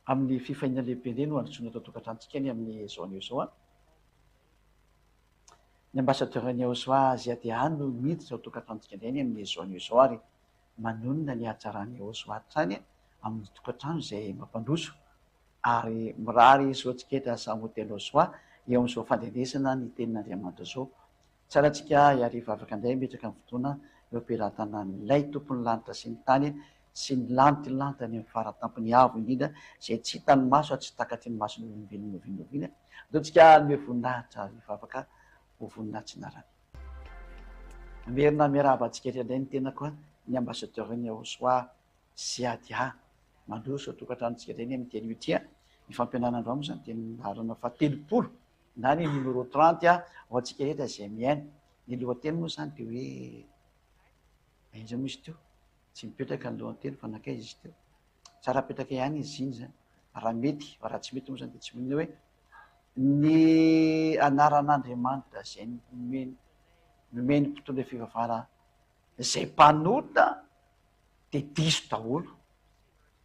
Amin'ny fifaliana lehibe indray no handrosoana eto an-tokantranontsika ny amin'izao anio izao an. Ny ambassadeur ny Yahosoa Aziadeha no miditra ao an-tokantranontsika indray ny amin'izao anio izao ary manonona ny hatsaran'i Yahosoa hatrany amin'ny tokantrano izay mampandroso ary mirary soa antsika eto samy ho tena Yahosoa eo amin'izao fandrenesana ny tenin'Andriamanitra izao. Tsara antsika hiarivavaka indray hametraka ny fotoana eo am-pelatanan'ilay Tompon'ny lanitra sy ny tany sy ny lantilantany amin'ny faratampony avo indrindra izay tsy hitan'ny maso ary tsy takatry ny mason'ny olombelona n'oviana n'oviana. Andao tsika hanome voninahitra ary hivavaka ho voninahitry ny anarany. Mamerina miarahaba antsika rehetra indray ny tenako, ny ambassadeur-n'i Yahosoa Siadia. Mandroso ao an-tokantranontsika indray ny amin'ity anio ity. Ny fampianarana androany moa izany dia ny laharana fahatelopolo na ny numéro 30 ho antsika rehetra izay mihaino. Ny lohateny moa izany dia hoe aiza moa izy teo? Tsy mipetraka ny lohateny fa nankaiza izy teo? Tsara apetraka ihany izy iny izany raha mety, fa raha tsy mety moa izany dia tsy maninona hoe ny anaran'Andriamanitra izay nomeny nomeny mpitondra fivavahana izay mpanota dia diso daholo.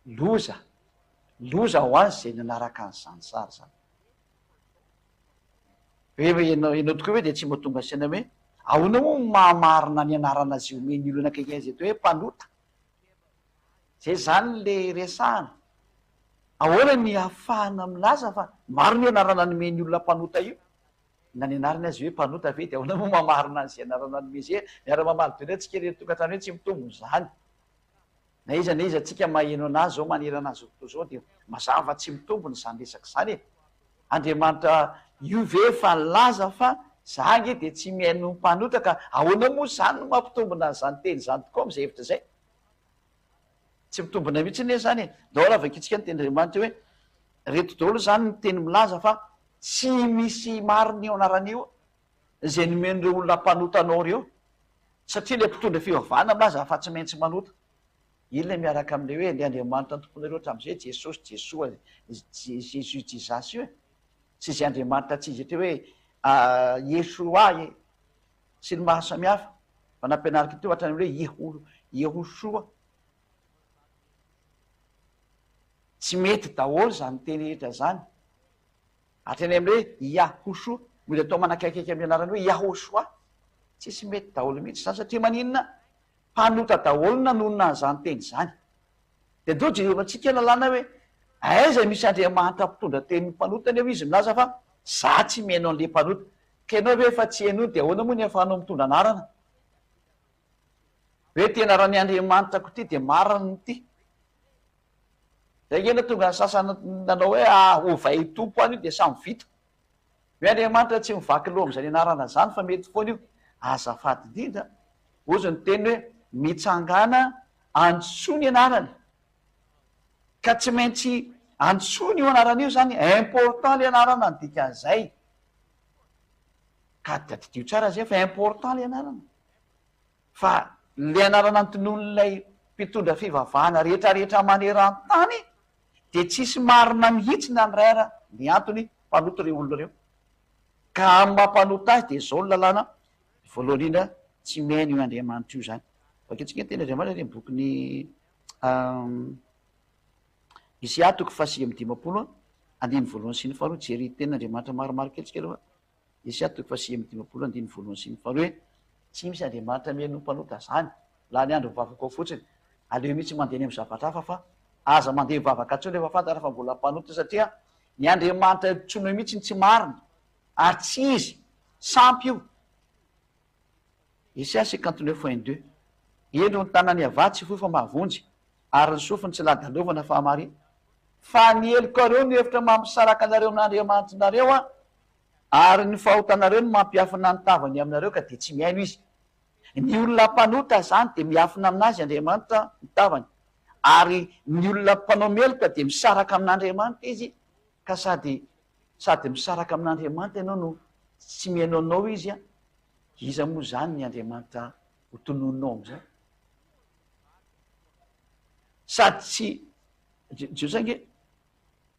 Loza, loza ho azy izay nanaraka an'izany sary izany. Hoe ianao ianao tokoa ve dia tsy mba tonga saina hoe ahoana moa no mahamarina ny anarana izay omen'ny olona akaiky azy eto hoe mpanota? Zay zany le resahana. Ahoana ny ahafahana milaza fa marina io anarana nomen'ny olona mpanota io? Na ny anarany aza hoe mpanota ve dia ahoana moa mahamarina an'izay anarana nomeny izay? Miara-mamaly daholo antsika irery tokantrano hoe tsy mitombina izany. Na iza na iza tsika maheno anazy zao manerana an'izao tontolo izao dia mazava fa tsy mitombina izany resaka izany e! Andriamanitra io ve efa nilaza fa za ange dia tsy mihaino ny mpanota ka ahoana moa izany no mampitombina an'izany teny izany tokoa amin'izay hevitra izay? Tsy mitombina mihitsy anie izany e! Ndao raha vakintsika ny tenin'Andriamanitra hoe reto daholo izany ny teny milaza fa tsy misy marina io anarana io izay nomen'ireo olona mpanota anao ireo satria ilay mpitondra fivavahana milaza fa tsy maintsy manota. Iny ilay miaraka amin'ilay hoe ilay Andriamanitra nitompoanareo hatramin'izay, Jesosy, Jesoa, Jesus, Jesus io e. Sy izay Andriamanitra tsy izy eto hoe Yeshua e. Sy ny maro samihafa. Fa nampianariko teo hatrany amin'ny hoe Yeho, Yehoshua. Tsy mety daholo izany teny rehetra izany. Hatrany amin'ny hoe Yahoshuah, mody atao manakaikaiky amin'ny anarany hoe Yahoshuah. Tsisy mety daholo mihitsy izany satria maninona? Mpanota daholo no nanonona an'izany teny izany. Dia ndao jerevantsika lalàna hoe aiza misy Andriamanitra mpitondra tenin'ny mpanota nefa izy milaza fa za tsy mihaino an'le mpanota. Ka ianao ve efa tsy henoiny dia ahoana moa ny ahafahanao mitondra anarana? Hoe ty anaran'i Andriamanitrako ity dia marina ity. Zay nge no tonga ny sasany nanao hoe ah ovay Tompo any io dia samy vita. Hoe Andriamanitra tsy mivaky loha amin'izany anarana izany fa mety foana io. Azafady indrindra, hozy ny teny hoe mitsangàna antsoy ny anarany. Ka tsy maintsy antsoina io anarana io izany, important le anarana ny dikan'izay. Ka tadidio tsara izay fa important le anarana. Fa ilay anarana notononin'ilay mpitondra fivavahana rehetra rehetra maneran-tany dia tsisy marina mihitsy na ny iray ara, ny antony mpanota ireo olona ireo. Ka amin'ny maha mpanota azy dia izao ny lalàna, voalohany indrindra tsy mihaino io Andriamanitra io izany. Vakintsika ny tenin'Andriamanitra any amin'ny bokin'i Isaia toko faha-59 andininy voalohany sy ny faharoa, jery tenin'Andriamanitra maromaro kely tsika aloha. Isaia toko faha 59 andininy voalohany sy ny faharoa hoe, Tsy misy Andriamanitra mihaino ny mpanota izany, lany andro mivavaka ao fotsiny, aleo mihitsy mandeha any amin'ny zavatra hafa fa aza mandeha mivavaka intsony rehefa fantatra fa mbola mpanota satria ny Andriamanitra antsoinao mihitsy no tsy marina ary tsy izy, sampy io. Isaia 59 point 2 Indro ny tanan'i Yavah tsy fohy fa mahavonjy, ary ny sofiny tsy ladalovana fa hamare. Fa ny helokareo no efitra mampisaraka anareo amin'Andriamanitrareo an, Ary ny fahotanareo no mampiafina ny tavany aminareo ka dia tsy mihaino izy. Ny olona mpanota izany dia miafina aminazy Andriamanitra ny tavany, ary ny olona mpanao meloka dia misaraka amin'Andriamanitra izy ka sady sady misaraka amin'Andriamanitra ianao no tsy mihaino anao izy an, iza moa izany ny Andriamanitra ho tononinao amin'izay? Sady tsy, Jiosy ange.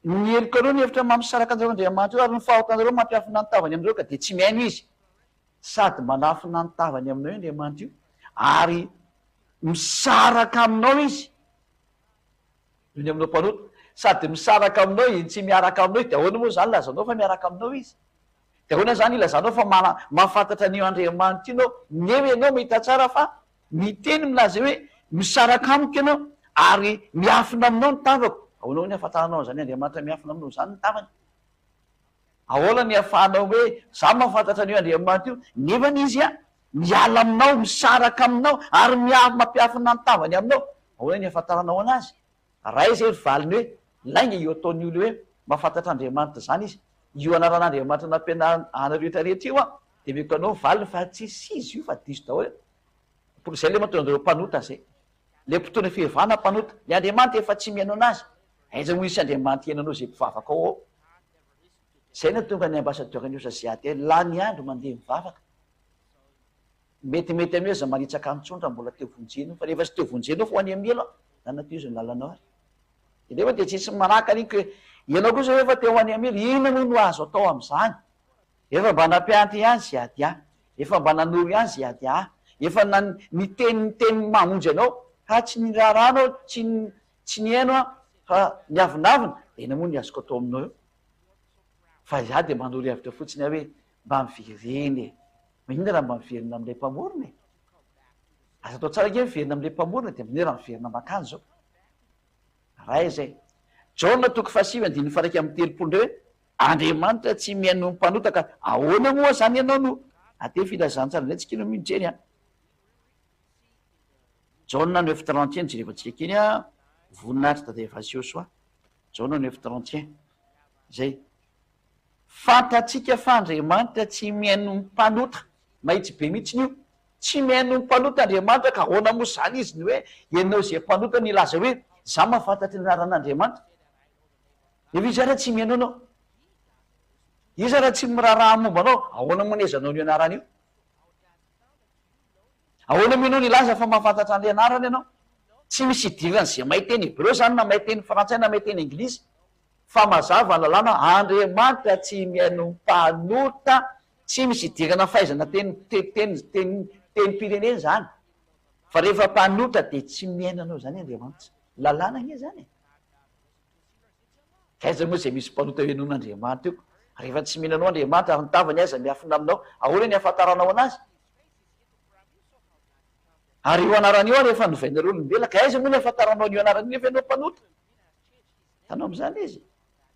Ny helokareo ny hevitra mampisaraka anareo Andriamanitra io, ary ny fahotanareo mampiafina ny tavany aminareo ka dia tsy mihaino Izy. Sady manafina ny tavany aminao io Andriamanitra io, ary misaraka aminao Izy, noho ny aminao mpanota. Sady misaraka aminao izy no tsy miaraka aminao izy, dia ahoana moa izany ilazanao fa miaraka aminao izy? Dia ahoana izany ilazanao fa mana, mahafantatra an'io Andriamanitra io ianao, nefa ianao mahita tsara fa miteny milaza hoe misaraka amiko ianao ary miafina aminao ny tavako. Ahoana hoy ny ahafantaranao an'izany Andriamanitra miafina aminao izany ny tavany? Ahoana ny ahafahanao hoe za mahafantatra an'io Andriamanitra io nefany izy an miala aminao, misaraka aminao ary miafy mampiafina ny tavany aminao? Ahoana ny ahafantaranao anazy? Raha izay ny valiny hoe lainga io ataon'ny olona hoe mahafantatra Andriamanitra izany izy, io anaran'Andriamanitra nampianarina anareo rehetra rehetra io an dia omeko anao ny valiny fa tsisy izy io fa diso daholo e! Izay ilay mahatonga anareo mpanota izay. Ilay mpitondra fivavahana mpanota. Ny Andriamanitra efa tsy mihaino anazy. Aiza moa hisy Andriamanitra hihaino anao izay mpivavaka ao ao. Izay no tonga ny ambassadeur ny usa ZAD lany andro mandeha mivavaka. Metimety amin'io aza manitsaka antsony raha mbola teo vonjena io fa rehefa tsy teo vonjena io fa ho any amin'ny helo an, zany aty izy ny lalanao ary. Dia nefa dia tsisy manakana iny ko ianao kosa efa te ho any amin'ny helo, inona moa no azo atao amin'izany? Efa mba nampianatra ihany Ziadia, efa mba nanoro ihany Ziadia, efa niteny ny teny mamonjy anao, ka tsy niraharaha anao, tsy tsy nihaino aho, fa niavonavona, dia inona moa ny azoko atao aminao eo? Fa izaho dia manoro hevitra fotsiny aho hoe mba miverena e! Maninona raha mba miverina amin'ilay Mpamorona e? Aza atao tsara ange miverina amin'ilay Mpamorona dia maninona raha miverina mankany izao? Ray izay. Jaona toko fahasivy andininy faha 31 indray hoe Andriamanitra tsy mihaino ny mpanota ka ahoana moa zany ianao no aty filazantsara indray tsika no mijery an! Jaona neuf trente un jerevantsika kely an! Voninahitry Dada Evasio Soa Jaona neuf trente un zay fantatsika fa Andriamanitra tsy mihaino ny mpanota mahitsy be mihitsiny io tsy mihaino ny mpanota Andriamanitra ka ahoana moa zany izy ny hoe ianao izay mpanota no hilaza hoe za mahafantatry ny anaran'Andriamanitra Nefa izy ara tsy mihaino anao. Izy ara tsy miraharaha momba anao. Ahoana moa ny ahaizanao an'io anarana io? Ahoana moa ianao no hilaza fa mahafantatra an'ilay anarana ianao? Tsy misy idiran'izay mahay teny hebreo izany na mahay teny frantsay na mahay teny anglisy. Fa mazava ny lalàna, Andriamanitra tsy mihaino mpanota, tsy misy idirana fahaizana teny teny teny tenim-pirenena izany. Fa rehefa mpanota dia tsy mihaino anao izany Andriamanitra. Lalàna anie izany e. Aiza moa izay misy mpanota henoin'Andriamanitra eo? Rehefa tsy mino anao Andriamanitra ary ny tavany aza miafina aminao, ahoana ny ahafantaranao anazy? Ary io anarana io ary efa novainareo olombelona, ka aiza moa ny ahafantaranao an'io anarana io nefa ianao mpanota? Hitanao amin'izany izy?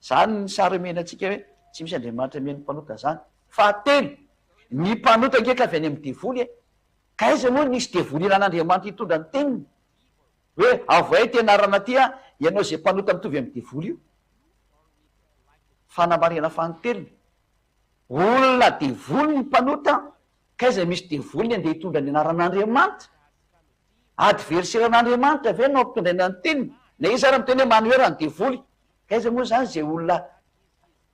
Izany ny sary omena antsika hoe tsy misy Andriamanitra mihaino mpanota izany. Fahatelo, ny mpanota ange ka avy any amin'ny devoly e! Ka aiza moa no nisy devoly ilan'Andriamanitra hitondra ny teniny? Hoe avohay ity anarana ity an, ianao izay mpanota mitovy amin'ny devoly io. Fanamarihana fanintelony, olona devoly ny mpanota, k'aiza misy devoly ny andeha hitondra ny anaran'Andriamanitra? Adversaire an'Andriamanitra ve no ampitondraina ny teniny? Na iza ary miteny hoe manohera ny devoly, k'aiza moa izany izay olona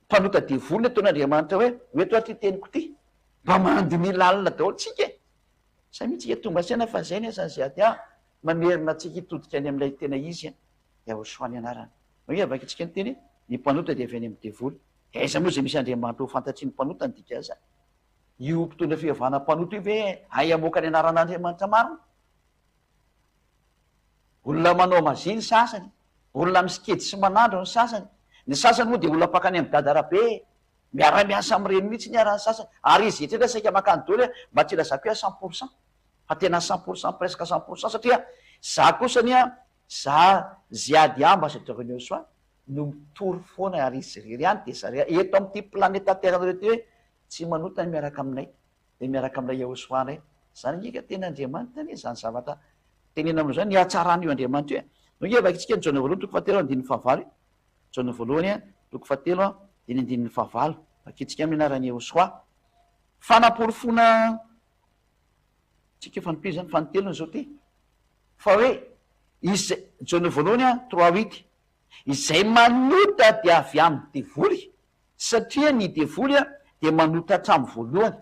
mpanota devoly no ataon'Andriamanitra hoe ho eto ary ity teniko ity? Mba mandiniha lalina daholo tsika e! Zay mihitsy ka tonga saina fa zay ny asan'ny ZA mamerina antsika hitodika any amin'ilay tena izy an, Yahoshua ny anarany. Hoe avakintsika ny teny hoe ny mpanota dia avy any amin'ny devoly. Dia aiza moa izay misy Andriamanitra ho fantatry ny mpanota ny dikan'izany? Io mpitondra fivavahana mpanota io ve hay hamoaka ny anaran'Andriamanitra marina? Olona manao magie ny sasany, olona misikedy sy manandro ny sasany, ny sasany moa dia olona mpankany amin'i Dada Rabe, Miara-miasa amin'ireny mihitsy ny ara ny sasany, ary izy rehetra ireny saika mankany daholo e, mba tsy ilazako hoe à 100% fa tena 100% presque 100% satria za kosa anie an, za Ziad ambassadeur ny Yosua no mitory foana ary izy irery ihany dia zareo eto amin'ity planeta terre nareo ity hoe tsy manota ny miaraka aminay dia miaraka amin'ilay Yahoshuah indray, zany ange ka tena Andriamanitra anie zany zavatra tenenina aminao zany, ny hatsaran'io Andriamanitra io e, donc vakintsika ny Jaona voalohany toko fahatelo andininy fahavalo e. Jaona voalohany, toko fahatelo, dia ny andininy fahavalo. Vakintsika amin'ny anaran'i Yehoshoa. Fanaporofoana tsika fanompiana izany, fanintelony izao ity. Fa hoe, izay, Jaona voalohany, trois huit, izay manota dia avy amin'ny devoly, satria ny devoly dia manota hatramin'ny voalohany.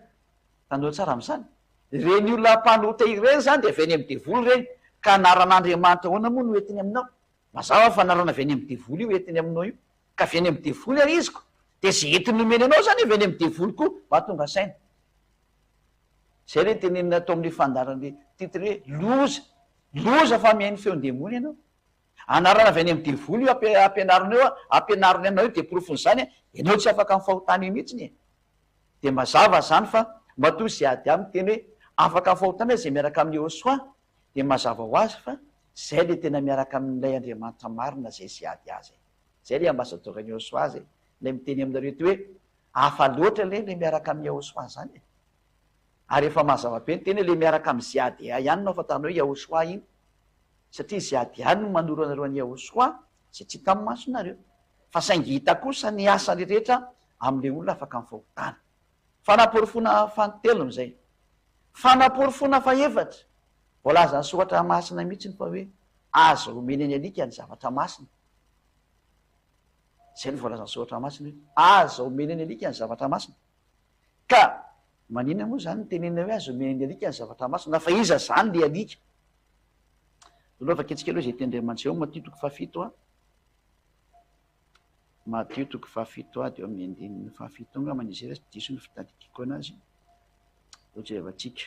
Hitanareo tsara amin'izany? Ireny olona mpanota ireny izany dia avy any amin'ny devoly ireny, ka anaran'Andriamanitra ahoana moa no entiny aminao? Mazava fa anarana avy any amin'ny devoly io entiny aminao io. Ka avy any amin'ny devoly ary izy ko. Dia izay entiny nomeny anao izany avy any amin'ny devoly koa. Mba tonga saina. Izay ilay tenenina atao amin'ilay fandaharana ilay titre hoe loza. Loza fa mihaino feon-demony ianao. Anarana avy any amin'ny devoly io ampianarina io, ampianariny anao io dia porofon'izany ianao tsy afaka amin'ny fahotana io mihitsiny e. Dia mazava izany fa matoa izay ady aminy teny hoe afaka amin'ny fahotana izay miaraka amin'i Yehosua dia mazava ho azy fa izay ilay tena miaraka amin'ilay Andriamanitra marina izay izay ady azy e. Izay ilay ambasadaoran'i Yehosua izay ilay miteny aminareo ety hoe hafa loatra ilay ilay miaraka amin'i Yehosua izany e. Ary efa mazava be ny teny hoe ilay miaraka amin'i ZADA ihany no ahafantarana hoe Yahoshuah iny. Satria ZADA no manoro anareo an'i Yahoshuah izay tsy hita amin'ny masonareo. Fa saingy hita kosa ny asany rehetra amin'ilay olona afaka amin'ny fahotana. Fanaporofoana fanintelony izay. Fanaporofoana fahefatra, voalazan'ny soratra masina mihitsy fa hoe aza omena ny alika ny zavatra masina. Izay no voalazan'ny soratra masina hoe aza omena ny alika ny zavatra masina. Ka maninona moa izany no tenenina hoe aza omena ny alika ny zavatra masina fa iza izany le alika? Aloha vakintsika aloha izay tenin-dRaimandry eo Matio toko fahafito a. Matio toko fahafito a dia eo amin'ny andininy fahafito angamba ny izay raha tsy diso ny fitadidiako anazy. Aleo jerevantsika.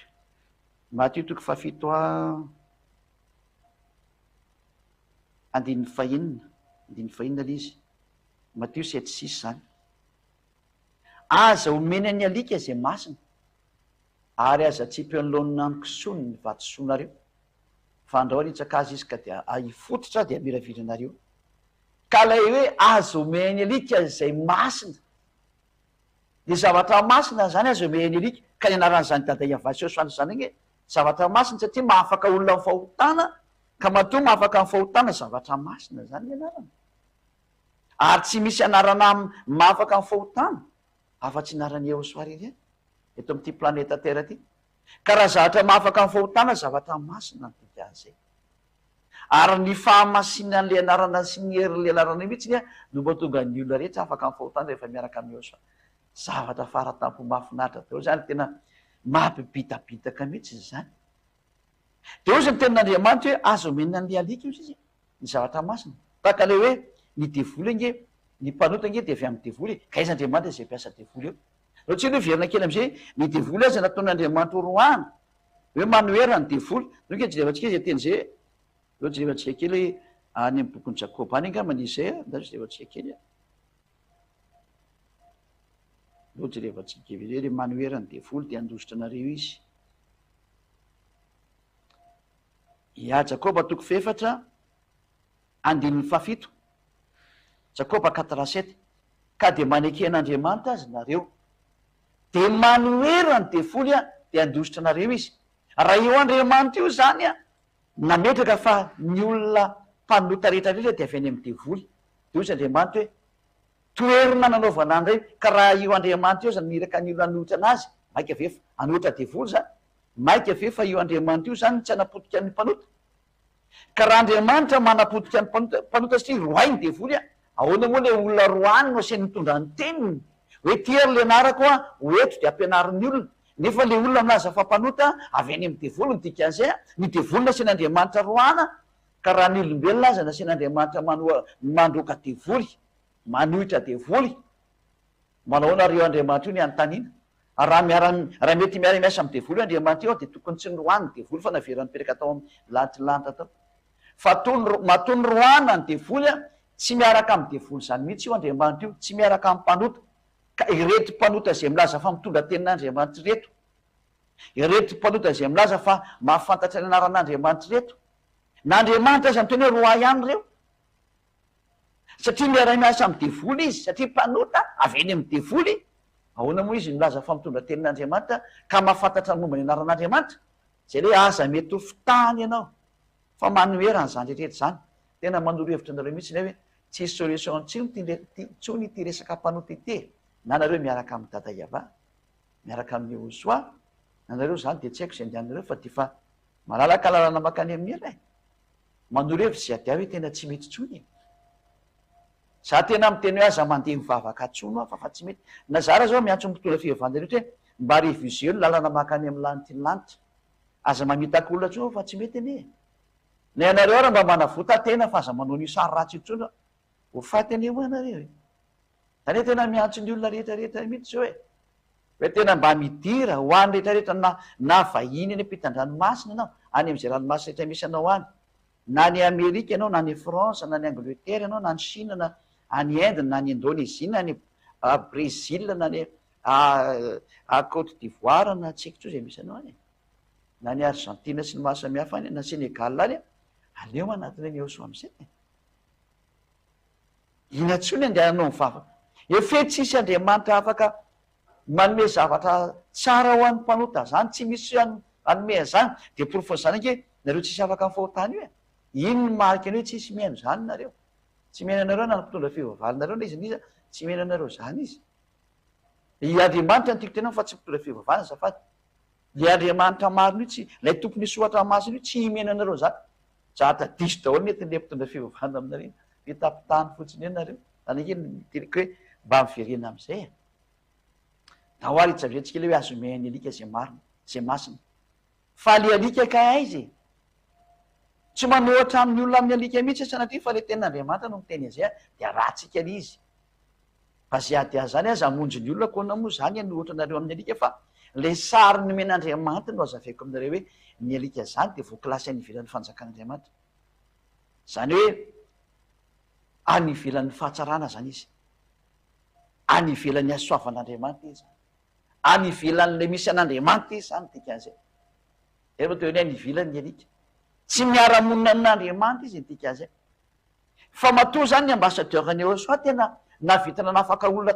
Matio toko fahafito a andininy fahenina, andininy fahenina ilay izy. Matio sept six izany. Aza omena ny alika izay masina, ary aza atsipy eo anoloan'ny anon-kisoa ny vatosoanareo, fa andrao hanitsaka azy izy ka dia hifototra dia hamiravira anareo. Ka ilay hoe aza omena ny alika izay masina, ny zavatra masina izany aza omena ny alika, ka ny anaran'izany Dada Iavasiosana izany ange zavatra masina satria mahafaka olona amin'ny fahotana, ka matoa mahafaka amin'ny fahotana zavatra masina izany ny anarany. Ary tsy misy anarana mahafaka ny fahotana afa-tsy anaran'i Yehosua irery ihany eto amin'ity planeta Terre ity. Ka raha zavatra mahafaka ny fahotana, zavatra masina ny dikan'izay. Ary ny fahamasinan'ilay anarana sy ny herin'ilay anarana io mihitsy no mahatonga ny olona rehetra afaka amin'ny fahotana rehefa miaraka amin'i Yehosua. Zavatra fara-tampo mahafinaritra daholo izany, tena mampibitabitaka mihitsy izany. Dia hoy izy ny tenin'Andriamanitra hoe aza omena an'ilay alika hoy izy ny zavatra masina. Tahaka ilay hoe ny devoly ange, ny mpanota ange dia avy amin'ny devoly e. Ka aiza Andriamanitra izay mpiasa devoly eo? Aleo tsika aloha hiverina kely amin'izay, ny devoly aza nataon'Andriamanitra ho roahana, hoe manohera ny devoly. Aleo ange jerevantsika izay teny izay e. Aleo jerevantsika kely any amin'ny bokin'i Jakoba any angambany izay a, andao jerevantsika kely a. Aleo jerevantsika kely hoe manohera ny devoly dia handositra anareo izy. Ia, Jakoba toko fahefatra, andininy fahafito, Jakoba quatre sept, Ka dia maneke an'Andriamanitra azy nareo, dia manohera ny devoly an, dia handositra anareo izy. Raha io Andriamanitra io izany an, nametraka fa ny olona mpanota rehetra rehetra dia avy any amin'ny devoly, dia hoy izy Andriamanitra hoe, Toerina nanaovana an'ireny, ka raha io Andriamanitra io aza niraka ny olona hanohitra an'azy, maika ve fa hanohitra devoly izany? Maika ve fa io Andriamanitra io izany no tsy hanapotika ny mpanota? Ka raha Andriamanitra manapotika ny mpanota, mpanota satria roahy ny devoly an, ahoana moa ilay olona roahiny no asainy mitondra ny teniny? Hoe ty ary ilay anarako an, ho eto dia ampianaro ny olona. Nefa ilay olona milaza fa mpanota avy any amin'ny devoly ny dikan'izay an, ny devoly nasian'Andriamanitra roahana, Ka raha ny olombelona aza nasian'Andriamanitra manoa mandroaka devoly, manohitra devoly, manao ahoana ary io Andriamanitra io ny anontaniana? Ary raha miara raha mety miara miasa amin'ny devoly io Andriamanitra io dia tokony tsy noroahiny ny devoly fa naverany nipetraka tao amin'ny lanitry ny lanitra tao. Fa toa ny matoa noroahana ny devoly an, tsy miaraka amin'ny devoly izany mihitsy io Andriamanitra io, tsy miaraka amin'ny mpanota. Ka ireto mpanota izay milaza fa mitondra tenin'Andriamanitra ireto, ireto mpanota izay milaza fa mahafantatra ny anaran'Andriamanitra ireto, Na Andriamanitra aza miteny hoe roahy ihany ireo. Satria miara-miasa amin'ny devoly izy, satria mpanota avy any amin'ny devoly, ahoana moa izy milaza fa mitondra tenin'Andriamanitra ka mahafantatra ny momba ny anaran'Andriamanitra? Izay ilay hoe aza mety ho fitahana ianao fa manohera an'izany rehetra izany. Tena manoro hevitra anareo mihitsy ilay hoe tsisy solution intsony ity resaka mpanota ity e! Na nareo miaraka amin'i Dada Yava, miaraka amin'i Yehosoa, na nareo izany dia tsy haiko izay andehananareo fa dia efa Malalaka lalana makany amin'ny ela e! Manoro hevitra izay adiahy hoe tena tsy mety intsony e! Za tena miteny hoe aza mandeha mivavaka tsony hoa fa fa tsy mety. Na za ara zao miantso ny mpitondra fivavahana rehetra hoe mba reviseo ny lalana makany amin'ny lanitry ny lanitra. Aza mamitaka olona tsony hoa fa tsy mety anie e! Na ianareo ara mba manavota tena fa aza manao an'io sary ratsy io tsony hoa. Ho faty anie hoa nareo e! Za anie tena miantso ny olona rehetra rehetra mihitsy zao e! Hoe tena mba midira ho any rehetra rehetra na na vahiny any ampitan-dranomasina ianao, any amin'izay ranomasina rehetra misy anao any. Na any Amerika ianao, na any France, na any Angleterre ianao, na any Chine, na any Inde, na any Indonésie, na any Brésil, na any Côte d'Ivoire, na tsy haiko intsony izay misy anao any e. Na any Argentine sy ny maro samihafa any, na Sénégal any, aleo manatona an'i Yehosua amin'izay e. Inona intsony andehananao mivavaka? Efe tsisy Andriamanitra afaka manome zavatra tsara ho an'ny mpanota zany, tsy misy hanome an'izany, dia porofon'izany ange nareo tsisy afaka amin'ny fahotana io e! Iny ny marika ny hoe tsisy mihaino izany nareo, tsy mihaino anareo na ny mpitondra fivavahanareo na iza na iza, tsy mihaino anareo izany izy. I Andriamanitra no tiako tenenina fa tsy mpitondra fivavahana azafady. Ilay Andriamanitra marina io tsy, ilay tompon'io soratra masina io tsy mihaino anareo izany. Zatra diso daholo ny entin'ilay mpitondra fivavahana aminareo, fitapitahany fotsiny eo nareo. Zany ange no teniko hoe mba miverena amin'izay e. Ndao ary hijaviantsika ilay hoe azo omean'ny alika izay marina, izay masina. Fa le alika kay aiza e? Tsy manohatra amin'ny olona amin'ny alika mihitsy sanatria fa le tenin'Andriamanitra no miteny an'izay dia arahantsika le izy. Fa ze ady azy zany aza hamonjy ny olona koa moa zany hanohatra anareo amin'ny alika fa le sary nomen'Andriamanitra no azavaiko aminareo hoe ny alika zany dia voakilasy any ivelan'ny fanjakan'Andriamanitra. Zany hoe any ivelan'ny fahatsarana zany izy. Any ivelan'ny hasoavan'Andriamanitra izy zany. Any ivelan'ilay misy an'Andriamanitra izy zany dikan'izay. Zay vao toy ny any ivelany ny alika. Tsy miara-monina amin'Andriamanitra izy ny dikan'izay. Fa matoa zany ny ambassadeur ny Eosoa tena nahavita nanafaka olona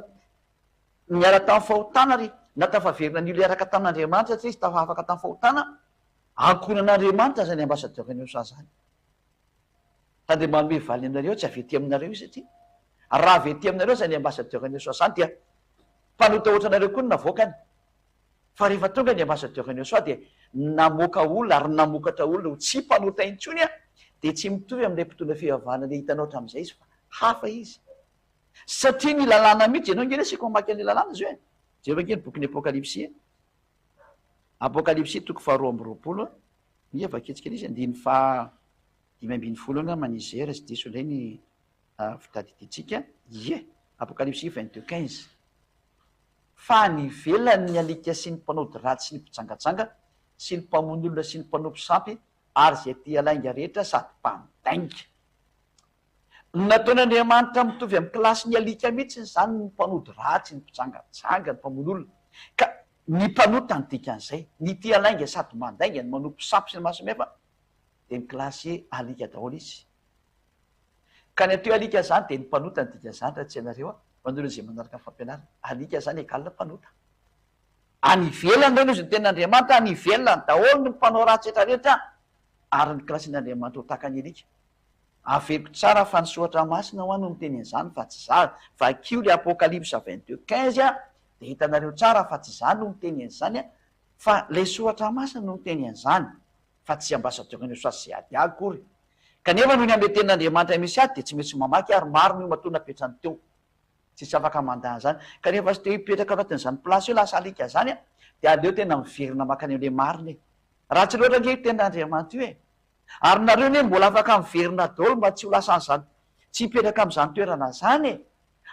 niala tamin'ny fahotana ary natafaverina ny olona hiaraka tamin'Andriamanitra satria izy tafafaka tamin'ny fahotana, ankohonan'Andriamanitra zany ambassadeur ny Eosoa zany. Fa dia manome valiny anareo tsy avy ety aminareo izy satria raha avy ety aminareo zany ambassadeur ny Eosoa zany dia mpanota ohatranareo koa no navoakany. Fa rehefa tonga ny ambassadeur ny Eosoa dia namoaka olona ary namokatra olona ho tsy mpanota intsony an, dia tsy mitovy amin'ilay mpitondra fivavahana ilay hitanao hatramin'izay izy fa hafa izy. Satria ny lalàna mihitsy, ianao ange resiko mamaky an'ilay lalàna izao e. Jereo ange ny bokin'ny Apokalypsy e. Apokalypsy toko faharoa amby roapolo, Ia vakintsika ilay izy andininy faha 15 angamba ny izay raha tsy diso indray ny fitadidiantsika. Ie, Apokalypsy 22 15. Fa any ivelany ny alika sy ny mpanao ody ratsy sy ny mpijangajanga sy ny mpamono olona sy ny mpanompo sampy ary izay tia lainga rehetra sady mpandainga. Nataon'Andriamanitra mitovy amin'ny kilasin'ny alika mihitsy izany ny mpanody ratsy, ny mpijangajanga, ny mpamono olona. Ka ny mpanota ny dikan'izay. Ny tia lainga sady mandainga, ny manompo sampy sy ny maro samihafa dia mikilasy alika daholo izy. Ka ny atao hoe alika izany dia ny mpanota ny dikan'izany raha tsy ianareo an, ho an'ireo izay manaraka ny fampianarana. Alika izany égale mpanota. Any ivelany ireo no izy ny tenin'Andriamanitra, any ivelany daholo ny mpanao ratsy rehetra rehetra ary ny kilasin'Andriamanitra ho tahaka ny alika. Averiko tsara fa ny soratra masina hoa no miteny an'izany fa tsy za, vakio le apocalypse 22 15 a de hitanareo tsara fa tsy za no miteny an'izany a fa le soratra masina no miteny an'izany fa tsy ambassadeur ny OSAS izay ady akory. Kanefa noho ny amin'ilay tenin'Andriamanitra misy ato dia tsy maintsy mamaky ary marina io matoa napetrany teo. Tsisy afaka mandà an'izany. Ka rehefa tsy te hipetraka ao anatin'izany place io lasa alika izany a dia aleo tena miverina mankany amin'ilay marina e. Ratsy loatra ange io tenin'Andriamanitra io e. Ary nareo anie mbola afaka miverina daholo mba tsy ho lasa an'izany tsy hipetraka amin'izany toerana izany e!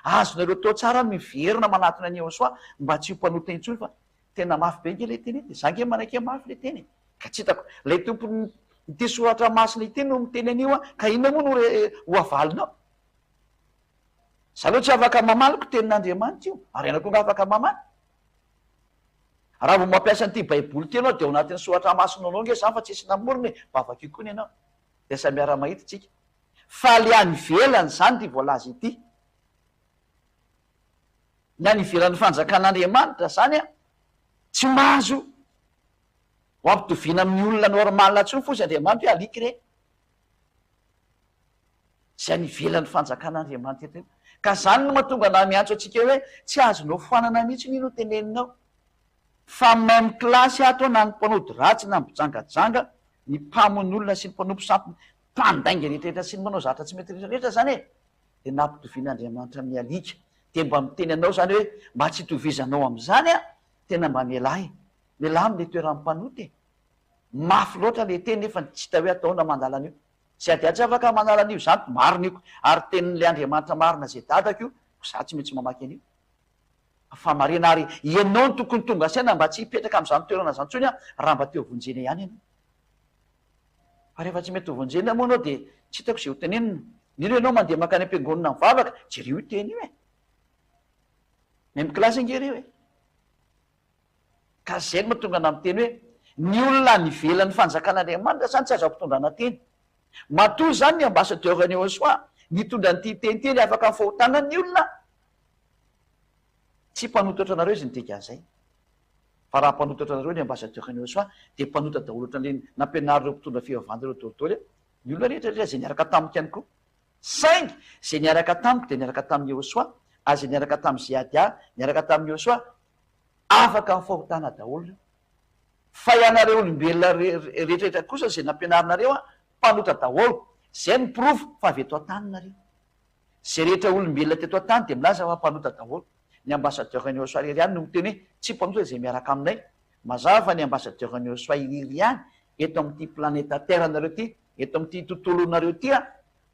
Azonareo atao tsara ny miverina manatona an'i Yehosua mba tsy ho mpanota intsony fa tena mafy be ange ilay teny ity e! Za ange manaiky hoe mafy ilay teny e! Ka tsy hitako ilay tompon'ity soratra masina ity no miteny an'io an! Ka inona moa no re ho avalinao? Za aloha tsy afaka mamaly ko tenin'Andriamanitra io, ary ianao koa angaha afaka mamaly? Raha vao mampiasa an'ity baiboly ity ianao dia ao anatin'ny soratra masina ao ange izany fa tsisy namorona e, mba vakio koa ny anao dia samy miara-mahita tsika. Fa le any ivelany izany ity voalaza ity. Ny any ivelan'ny fanjakan'Andriamanitra izany an, tsy mahazo ho ampitoviana amin'ny olona normal intsony fotsiny Andriamanitra hoe alika ireny. Izay any ivelan'ny fanjakan'Andriamanitra eto io. Ka izany no mahatonga anah miantso antsika hoe tsy azonao foanana mihitsy io no teneninao. Fa même classe ato na ny mpanody ratsy na ny mpijangajanga, ny mpamono olona sy ny mpanompo sampy, mpandainga rehetra rehetra sy ny manao zavatra tsy mety rehetra rehetra izany e! Dia nampitovian'Andriamanitra amin'ny alika. Dia mba miteny anao izany hoe mba tsy hitovizanao amin'izany an, tena mba mialà e! Mialà amin'ilay toeran'ny mpanota e! Mafy loatra ilay teny nefa tsy hita hoe atao ahoana mandala an'io. Tsy ady tsy afaka manala an'io zany marina io ary tenin'ilay Andriamanitra marina zay dadako io ko za tsy maintsy mamaky an'io fa marina ary ianao no tokony tonga saina mba tsy hipetraka amin'izany toerana zany tsony raha mba te ho vonjena ihany ianao. Fa rehefa tsy mety ho vonjena moa ianao dia tsy hitako izay ho tenenina. Indrindra ianao mandeha mankany am-piangonana mivavaka, jereo io teny io e! Même classe ange ireo e! Ka izay no mahatonga anah miteny hoe ny olona any ivelan'ny fanjakan'Andriamanitra izany tsy azo ampitondrana teny. Matoa izany ny ambassadeur an'i Yehosua nitondra an'ity teny ity ary afaka ny fahotana ny olona, tsy mpanota ohatranareo izy ny dikan'izay. Fa raha mpanota ohatranareo ny ambassadeur an'i Yehosua dia mpanota daholo ohatran'ireny nampianarin'ireo mpitondra fivavahana ireo daholo ny olona rehetra rehetra izay niaraka tamiko ihany koa. Saingy izay niaraka tamiko dia niaraka tamin'i Yehosua ary izay niaraka tamin'i Zehadia niaraka tamin'i Yehosua Afaka amin'ny fahotana daholo ireo. Fa ianareo olombelona rehetrarehetra kosa izay nampianarinareo an, mpanota daholo. Izay no porofo fa avy eto an-tany nareo. Izay rehetra olombelona teto an-tany dia milaza fa mpanota daholo. Ny ambassadeur an'i Yehosua irery ihany no miteny hoe tsy mpanota izay miaraka aminay. Mazava fa ny ambassadeur an'i Yehosua irery ihany eto amin'ity planeta terre nareo ity, eto amin'ity tontolonareo ity an,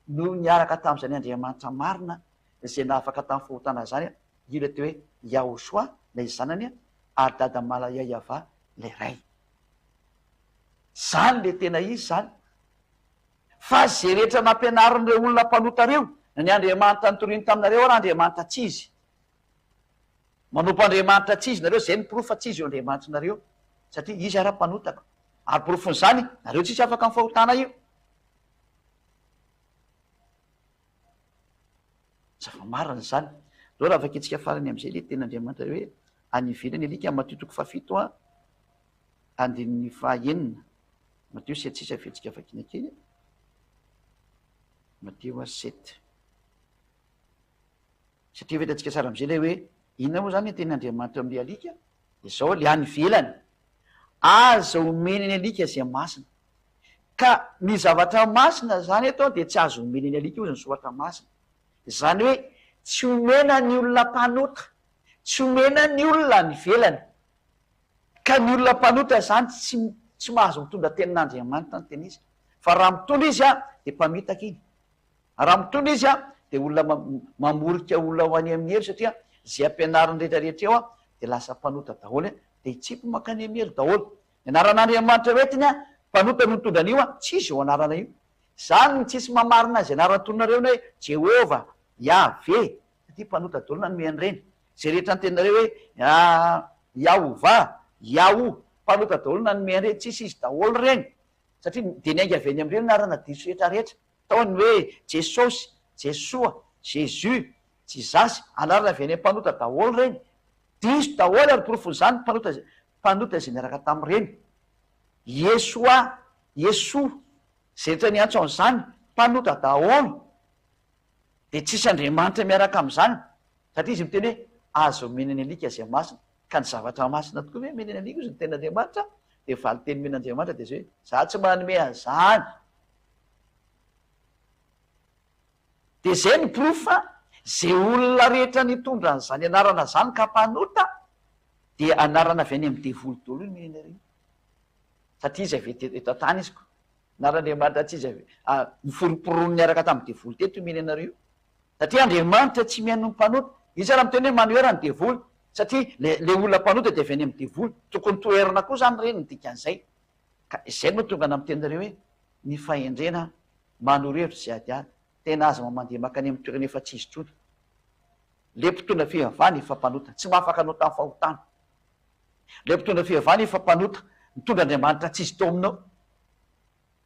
no niaraka tamin'izany Andriamanitra marina izay nahafaka tamin'ny fahotana izany Io ilay atao hoe Yahoshua, ilay zanany, ary Dada Malayayavah, ilay ray. Izany ilay tena izy izany. Fa izay rehetra nampianarin'ireo olona mpanota ireo, na ny Andriamanitra nitoriany taminareo ary Andriamanitra tsy izy. Manompo Andriamanitra tsy izy nareo, izay no porofo fa tsy izy io Andriamanitrinareo, satria izy ara mpanotaka. Ary porofon'izany, nareo tsisy afaka amin'ny fahotana io. Zava-marina izany. Aleo raha vakintsika farany amin'izay ilay tenin'Andriamanitra hoe any ivelany alika, Matio toko fahafito a, andininy fahaenina. Matio sept sisa averintsika vakiana kely. Matio a sept. Satria efa hitantsika tsara amin'izay ilay hoe inona moa izany ny tenin'Andriamanitra eo amin'ilay alika? Dia izao ilay any ivelany. Aza omena ny alika izay masina. Ka ny zavatra masina izany eto dia tsy azo omena ny alika hozy ny soratra masina. Izany hoe tsy omena ny olona mpanota, tsy omena ny olona any ivelany. Ka ny olona mpanota izany tsy tsy mahazo mitondra tenin'Andriamanitra ny tena izy. Fa raha mitondra izy dia mpamitaka iny. Raha mitondra izy dia olona mamorika olona ho any amin'ny helo satria izay ampianariny rehetra rehetra eo dia lasa mpanota daholo dia hitsipy mankany amin'ny helo daholo. Ny anaran'Andriamanitra ho entiny mpanota no nitondra an'io tsy izy io anarana io. Izany no tsisy mamarina azy anarana tononareo ny hoe Jehovah, Yahveh, satria mpanota daholo nanome an'ireny. Izay rehetra anteninareo hoe Yahovah, Yahu, mpanota daholo nanome an'ireny, tsisy izy daholo ireny. Satria dia niainga avy any amin'ireny anarana diso rehetra rehetra. Tao ny hoe Jesosy, Jesoa, Jésus, Jizasy, anarana avy any amin'ny mpanota daholo ireny. Diso daholo ary porofon'izany mpanota mpanota izay niaraka tamin'ireny. Yeshoa, Yesou, izay rehetra niantso an'izany, mpanota daholo. Dia tsisy Andriamanitra miaraka amin'izany. Satria izy miteny hoe aza omena ny alika izay masina. Ka ny zavatra masina tokoa ve omena ny alika hozy ny tenin'Andriamanitra? Dia valinteny omen'Andriamanitra dia izao hoe za tsy manome an'izany. Dia izay no porofo fa izay olona rehetra nitondra an'izany anarana izany ka mpanota dia anarana avy any amin'ny devoly daholo io nomena io. Satria izy avy eto an-tany izy ko. Anaran'Andriamanitra tsy izy avy noforomporoniny niaraka tamin'ny devoly teto io omena anareo io. Satria Andriamanitra tsy mihaino ny mpanota. Izy ary miteny hoe manohera ny devoly. Satria le le olona mpanota dia avy any amin'ny devoly. Tokony toherina koa izany ireny ny dikan'izay. Ka izay no mahatonga anah miteny anareo hoe ny fahendrena manoro hevitra sy adiady. Tena aza mba mandeha makany amin'ny toerana efa tsy izy intsony. Le mpitondra fivavahana efa mpanota. Tsy mahafaka anao tamin'ny fahotana. Le mpitondra fivavahana efa mpanota. Nitondra Andriamanitra tsy izy tao aminao.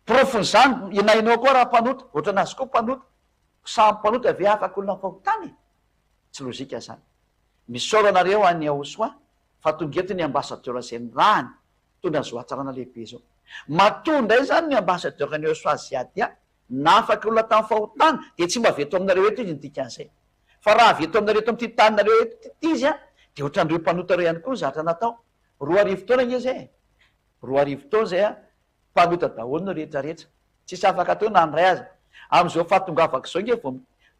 Porofon'izany, na ianao koa raha mpanota, ohatran'azy koa mpanota. Samy mpanota ve afaka olona amin'ny fahotana e? Tsy lojika izany. Misaora anareo any Yahosoa fa tonga eto ny ambassadeur izay nirahany mitondra an'izao hatsarana lehibe izao. Matoa indray izany ny ambassadeur an'i Yahosoa Ziadia nafaka olona tamin'ny fahotana dia tsy mba avy eto aminareo eto izy ny dikan'izay. Fa raha avy eto aminareo eto amin'ity taninareo eto ity izy dia ohatran'ireo mpanota ireo ihany koa ny zavatra natao. 2000 taona ange izay e! 2000 taona izay an! Mpanota daholo ny rehetra rehetra. Tsisy afaka atao na ny ray aza. Amin'izao fahatongavako izao nge vao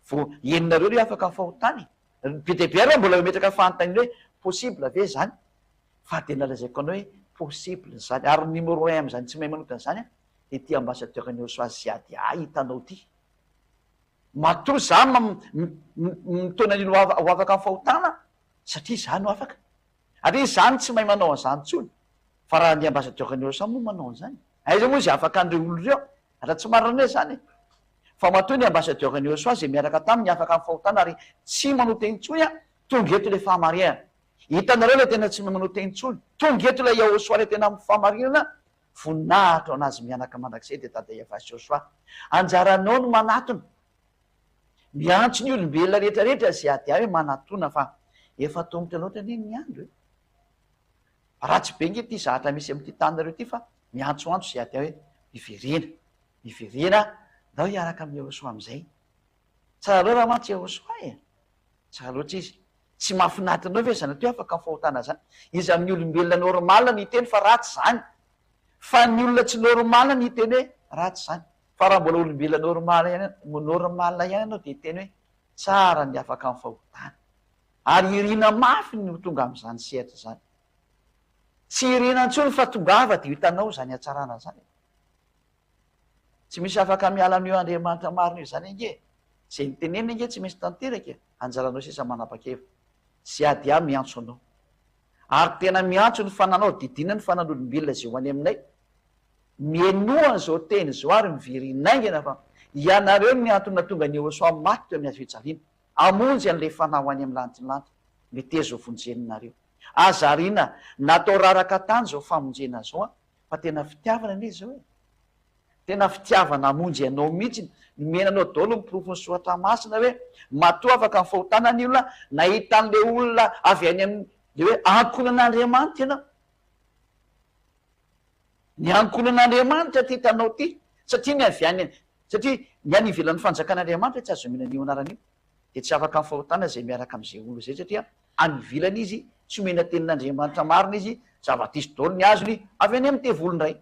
vao henonareo ry afaka ny fahotana e. Be dia be ary mbola mametraka fanontaniana hoe possible ve izany? Fa dia nalazaiko anao hoe possible izany. Ary ny numéro un amin'izany tsy mahay manota an'izany an, dia ity ambassadeur ny Osoa Ziady ahy hitanao ity. Matoa za mitaona an'iny ho afaka amin'ny fahotana satria za no afaka. Ary izy zany tsy mahay manao an'izany intsony. Fa raha ny ambassadeur ny OSA moa manao an'izany? Aiza moa izay afaka an'ireo olona ireo? Raha tsy marina anie izany e! Fa matoa ny ambassadeur ny Yehosua izay miaraka taminy afaka amin'ny fahotana ary tsy manota intsony an, tonga eto ilay fahamarinana. Hitanareo ilay tena tsy manota intsony. Tonga eto ilay Yahosua ilay tena amin'ny fahamarinana, voninahitra ho an'azy mianaka mandrakizay dia Dada Yavah sy Yehosua. Anjaranao no manatona. Miantso ny olombelona rehetra rehetra izay ady ahy hoe manatona fa efa atomotra loatra anie ny andro e. Ratsy be nge ity zahatra misy amin'ity taninareo ity fa miantsoantso izay ady ahy hoe miverena, miverena, ndao hiaraka amin'i Yehosua amin'izay. Tsara loatra mantsy Yehosua e. Tsara loatra izy. Tsy mahafinaritra anao ve izany atao hoe afaka amin'ny fahotana izany? Iza amin'ny olombelona normal no hiteny fa ratsy izany? Fa ny olona tsy normal no hiteny hoe ratsy izany. Fa raha mbola olombelona normal ihany, normal ihany ianao dia hiteny hoe tsara ny afaka amin'ny fahotana. Ary irina mafy ny ho tonga amin'izany sehatra izany. Tsy irina intsony fa tongava dia ho hitanao izany hatsarana izany e. Tsy misy afaka miala amin'io Andriamanitra marina io izany ange e. Izay niteneniny ange tsy maintsy tanteraka e. Anjaranao sisa manapa-kevitra. Sy ady ahy miantso anao. Ary tena miantso ny fananao, didina ny fanan'olombelona izay ho any aminay. Mihainoa an'izao teny izao ary miverena haingana fa ianareo no antony nahatonga an'i Yehosua maty teo amin'ny hazo fijaliana. Hamonjy an'ilay fanahy ho any amin'ny lanitry ny lanitra. Meteza ho vonjenareo. Aza ariana natao raraka tany izao famonjena izao an. Fa tena fitiavana anie izao e! Tena fitiavana hamonjy anao mihitsy, nomena anao daholo ny porofon'ny soratra masina hoe matoa afaka ny fahotana ny olona, nahita an'ilay olona avy any amin'ny le hoe ankohonan'Andriamanitra ianao. Ny ankohonan'Andriamanitra ty hitanao ty, satria ny avy any satria ny any ivelan'ny fanjakan'Andriamanitra tsy azo omena an'io anarana io, dia tsy afaka ny fahotana izay miaraka amin'izay olona izay satria any ivelany izy, tsy omena tenin'Andriamanitra marina izy, zava-diso daholo ny azony avy any amin'ny devoly indray.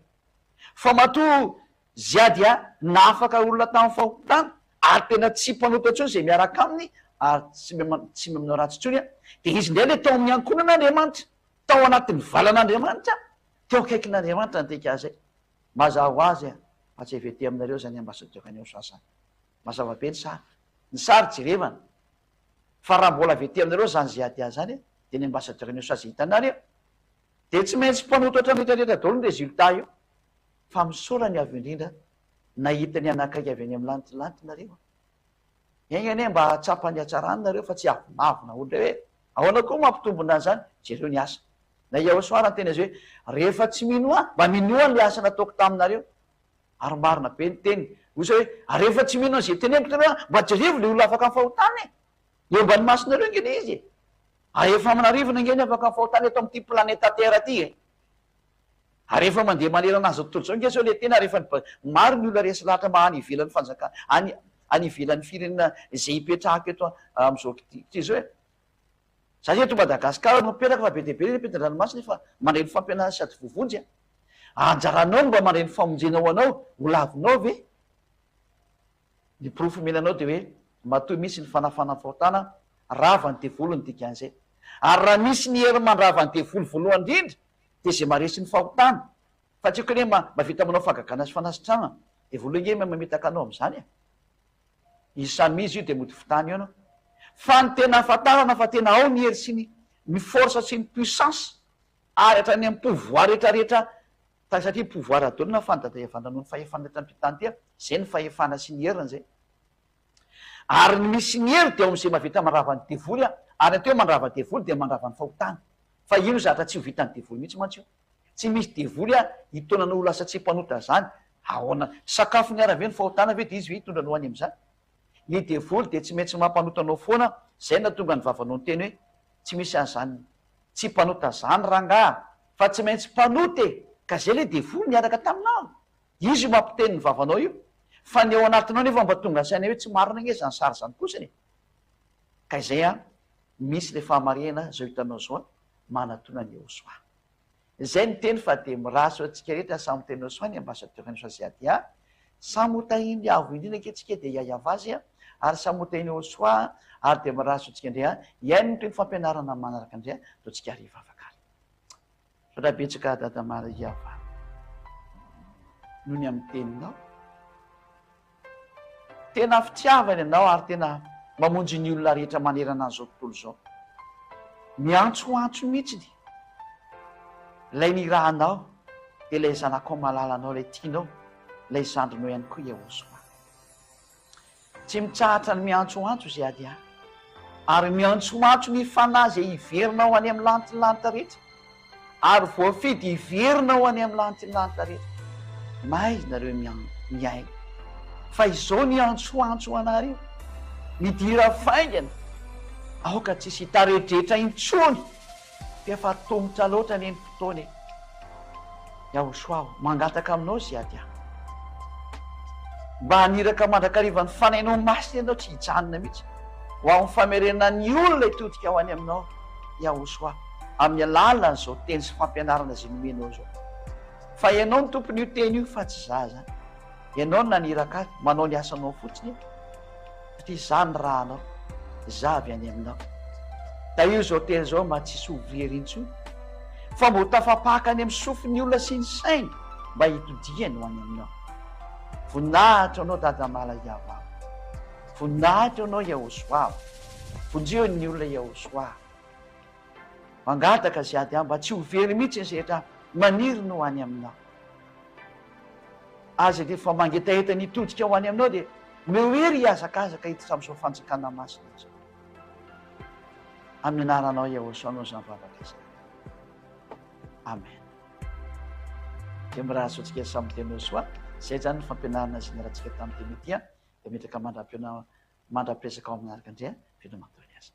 Fa matoa Zia dia nahafaka olona tamin'ny fahotana ary tena tsy mpanota intsony izay miaraka aminy ary tsy tsy manao ratsy intsony, dia izy indray ilay tao amin'ny ankohonan'Andriamanitra, tao anatin'ny valan'Andriamanitra, teo akaikin'Andriamanitra ny tika azy. Mazava ho azy fa tsy avy aty aminareo izany ambassadeur an'i Osa izany. Mazava be ny sary. Ny sary jerevana. Fa raha mbola avy aty aminareo zany ZADA zany dia ny ambassadeur ny usa zay hitanareo dia tsy maintsy mpanota ohatran'ny rehetra rehetra daholo ny résultat io. Fa misaora ny Avo Indrindra nahita ny anakaiky avy any amin'ny lanitra lanitra nareo a. Enga anie mba hahatsapa ny hatsarany nareo fa tsy hiavonavona ohatra hoe ahoana koa mampitombona an'izany, jereo ny asa. Na i Yahosoa ary niteny azy hoe rehefa tsy mino ahy mba minoa an'ilay asa nataoko taminareo. Ary marina be ny teniny. Hoy izy hoe, ary rehefa tsy mino an'izay teneniko nareo an, mba jerevo ilay olona afaka amin'ny fahotana e! Eo ambany masonareo ange ilay izy e! Ary efa aman'arivony ange ny afaka amin'ny fahotana eto amin'ity planeta Terre ity e! Ary efa mandeha manerana an'izao tontolo izao ange izao ilay teny ary efa maro ny olona resy lahatra maha any ivelan'ny fanjakana, any any ivelan'ny firenena izay ipetrahako eto amin'izao ity izao e! Za eto Madagascar no mipetraka fa be dia be ny ampitan-dranomasina efa mandray ny fampianarana sady voavonjy a! Anjaranao ny mba mandray ny famonjena ho anao, ho lavinao ve? Ny porofo omena anao dia hoe matoa misy ny fanafana ny fahotana, rava ny devoly ny dikan'izay. Ary raha misy ny hery mandrava ny devoly voalohany indrindra dia izay maharesy ny fahotana. Fa tsy haiko anie mahavita manao fahagagana sy fanasitranana. Devoly ange mahay mamitaka anao amin'izany e! Izy samy izy io dia mody fitany eo anao. Fa ny tena ahafantarana fa tena ao ny hery sy ny ny force sy ny puissance ary hatrany amin'ny pouvoir rehetra rehetra ta satria pouvoir daholo na fandadaiavana noho ny fahefana eto amin'ity tany ity a, zay ny fahefana sy ny heriny zay. Ary ny misy ny hery dia ao amin'izay mahavita mandrava ny devoly a, ary ny atao hoe mandrava devoly dia mandrava ny fahotana. Fa io zavatra tsy ho vitan'ny devoly mihitsy mantsy io. Tsy misy devoly a hitaona anao ho lasa tsy mpanota zany. Ahoana? Sakafony ara ve ny fahotana ve de izy ve hitondra anao any amizany? Ny devoly dia tsy maintsy mampanota anao foana, zay nahatonga ny vavanao niteny hoe tsy misy an'izany tsy mpanota zany rangaha fa tsy maintsy mpanota e! Ka zay le devoly niaraka taminao, izy io mampiteny ny vavanao io, fa ny ao anatinao nefa mba tonga saina hoe tsy marina ange zany sary zany kosany e! Ka izay an, misy le fahamarihana zao hitanao zao an, manatona an'i Yehosua. Izay ny teny fa dia mirary antsika rehetra samy tena soa ny ambassadeur ny Soaziadia samy ho tahin'ny Avo indrindra ange tsika dia hiahiava azy ary samy ho tahin'ny Yehosua ary dia mirary soa antsika indray an hihaino ny teny fampianarana manaraka indray an toa tsika ary hivavaka ary Misaotra betsaka Dada Maria fa noho ny amin'ny teninao. Tena fitiavana ianao ary tena mamonjy ny olona rehetra manerana an'izao tontolo izao. Miantsoantso mihitsy ilay nirahanao dia ilay zanakao malalanao ilay tianao. Ilay zandrinao ihany koa Yahoshuah. Tsy mitsahatra ny miantsoantso izay ady ahy, ary miantsoantso ny fanahy izay hiverina ho any amin'ny lanitry ny lanitra rehetra, ary voafidy hiverina ho any amin'ny lanitry ny lanitra rehetra. Maizina ireo mihaino, fa izao ny antsoantso anareo, midira faingana, aoka tsy hisy hitaredretra intsony. F'efa atomotra loatra anie ny fotoana e! Yahoshua o, mangataka aminao Ziady aho. Mba haniraka mandrakariva ny Fanahinao Masina ianao tsy hijanona mihitsy ho amin'ny famerenana ny olona hitodika ho any aminao Yahoshua amin'ny alalan'izao teny sy fampianarana izay nomenao izao. Fa ianao no tompon'io teny io fa tsy za zany. Ianao no naniraka ahy, manao ny asanao fotsiny aho. Satria izaho nirahanao, izaho avy any aminao. Tahio izao teny izao mba tsy hisy ho very intsony, fa mba ho tafapaka any amin'ny sofin'ny olona sy ny sainy mba hitodiany ho any aminao. Voninahitra ho anao Dada Mala Yahweh. Voninahitra ho anao Yahoshuah. Vonjeo ny olona Yahoshuah. Mangataka izay ady ahy mba tsy ho very mihitsy ny rehetra maniry ny ho any aminao. Aza dia efa mangetaheta ny hitodika ho any aminao dia omeo hery hihazakazaka hiditra amin'izao fanjakana masina izao. Amin'ny anaranao Yahoshuah no izany vavaka izany. Amen. Dia mirary soa antsika samy teny Yahoshuah. Izay izany ny fampianarana izay niarahantsika tamin'ny teny ity. Dia metraka mandra-pihaona mandra-piresaka ao amin'ny manaraka indray. Veloma daholo aza.